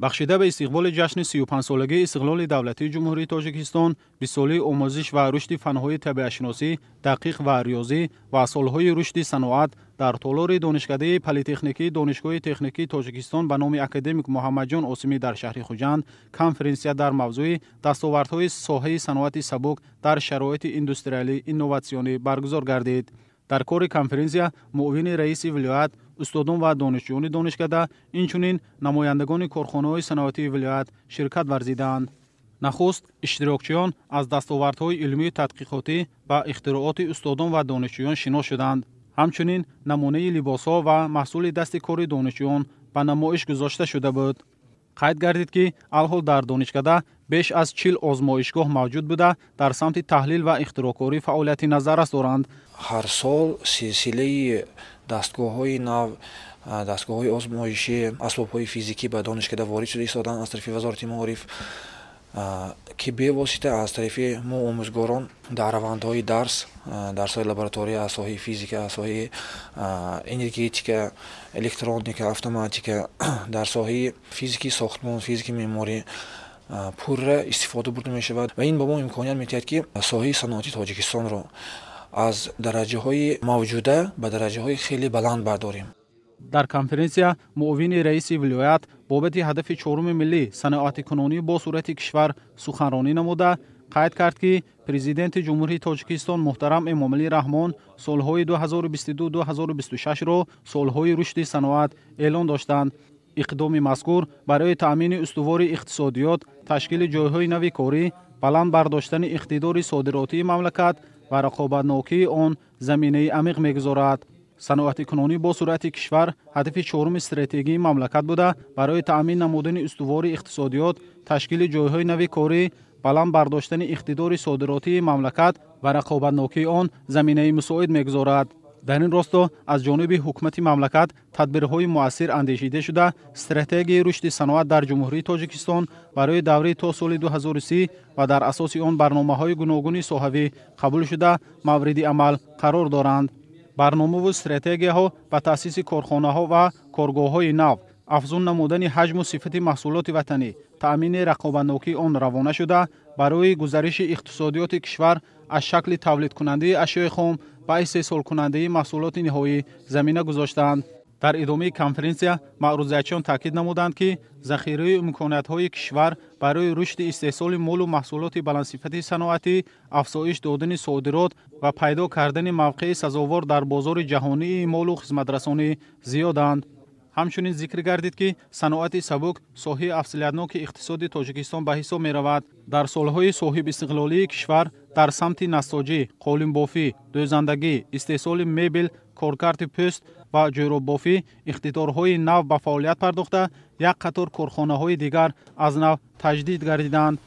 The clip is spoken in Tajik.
Бахшида ба истиқболи ҷашни 35-солагии истиқлоли давлатии Ҷумҳурии Тоҷикистон, 20-солаи омӯзиш ва рушди фанҳои табиатшиносӣ, дақиқ ва риёзӣ ва солҳои рушди саноат дар толори Донишкадаи политехникии Донишгоҳи техникии Тоҷикистон ба номи академик Муҳаммадҷон Осимӣ дар шаҳри Хуҷанд конференсия дар мавзӯи дастовардҳои соҳаи саноати сабук дар шароити индустриалӣ инноватсионӣ баргузор гардид. Дар кори конференсия муовини раиси вилоят, устодон ва донишҷӯёни донишкада, инчунин намояндагони корхонаҳои саноатии вилоят ширкат варзиданд. Нахуст иштирокчиён аз дастовардҳои илмию тадқиқотӣ ва ихтирооти устодон ва донишҷӯён шинос шуданд. Ҳамчунин намунаи либосҳо ва маҳсули дасти кори донишҷӯён ба намоиш гузошта шуда буд. Қайд гардид, ки алҳол дар донишкада беш аз 40 озмоишгоҳ мавҷуд буда, дар самти таҳлил ва ихтироъкорӣ фаъолияти назаррас доранд. Ҳар сол силсилаи дастгоҳҳои нав, дастгоҳҳои озмоишӣ, асбобҳои физикӣ ба донишкада ворид шуда истоданд аз тарафи Вазорати маориф, ки бевосита аз тарафи мо омӯзгорон дар равандҳои дарс, дарсҳои лаборатория аз соҳаи физика, аз соҳаи энергетика, электроника, автоматика, дар соҳаи физики сохтмон, физики меъморӣ пурра истифода бурда мешавад ва ин ба мо имконият медиҳад, ки соҳаи саноати Тоҷикистонро аз дараҷаҳои мавҷуда ба дараҷаҳои хеле баланд бардорем. Дар конференсия муовини раиси вилоят бобати ҳадафи чоруми миллӣ, саноатикунонӣ бо суръати кишвар суханронӣ намуда, қайд кард, ки Президенти Ҷумҳурии Тоҷикистон муҳтарам Эмомалӣ Раҳмон солҳои 2022-2026-ро солҳои рушди саноат эълон доштанд. Иқдоми мазкур барои таъмини устувори иқтисодиёт, ташкили ҷойҳои нави корӣ, баланд бардоштани иқтидори содиротии мамлакат ва рақобатнокии он заминаи амиқ мегузорад. Саноатикунонӣ бо суръати кишвар ҳадафи чоруми стратегии мамлакат буда, барои таъмин намудани устувори иқтисодиёт, ташкили ҷойҳои нави корӣ, баланд бардоштани иқтидори содиротии мамлакат ва рақобатнокии он заминаи мусоид мегузорад. Дар ин росто аз ҷониби ҳукумати мамлакат тадбирҳои муассир андешида шуда, стратегияи рушди саноат дар Ҷумҳурии Тоҷикистон барои давраи то соли 2030 ва дар асоси он барномаҳои гуногуни соҳавӣ қабул шуда, мавриди амал қарор доранд. Барномаву стратегияҳо ба таъсиси корхонаҳо ва коргоҳҳои нав, афзун намудани ҳаҷму сифати маҳсулоти ватанӣ, таъмини рақобатнокии он равона шуда, барои гузариши иқтисодиёти кишвар аз шакли тавлидкунандаи ашёи хом ба истеҳсолкунандаи маҳсулоти ниҳоӣ замина гузоштаанд. Дар идомаи конференсия маърузиятчиён таъкид намуданд, ки захираи имкониятҳои кишвар барои рушди истеҳсоли молу маҳсулоти баландсифати саноатӣ, афзоиш додани содирот ва пайдо кардани мавқеи сазовор дар бозори ҷаҳонии молу хизматрасонӣ зиёданд. Ҳамчунин зикр гардид, ки саноати сабук соҳаи афзалиятноки иқтисоди Тоҷикистон ба ҳисоб меравад. Дар солҳои соҳибистиқлолии кишвар дар самти нассоҷӣ, қолинбофӣ, дӯзандагӣ, истеҳсоли мебел, коркарди пӯст ва ҷӯроббофӣ иқтидорҳои нав ба фаъолият пардохта, як қатор корхонаҳои дигар аз нав таҷдид гардиданд.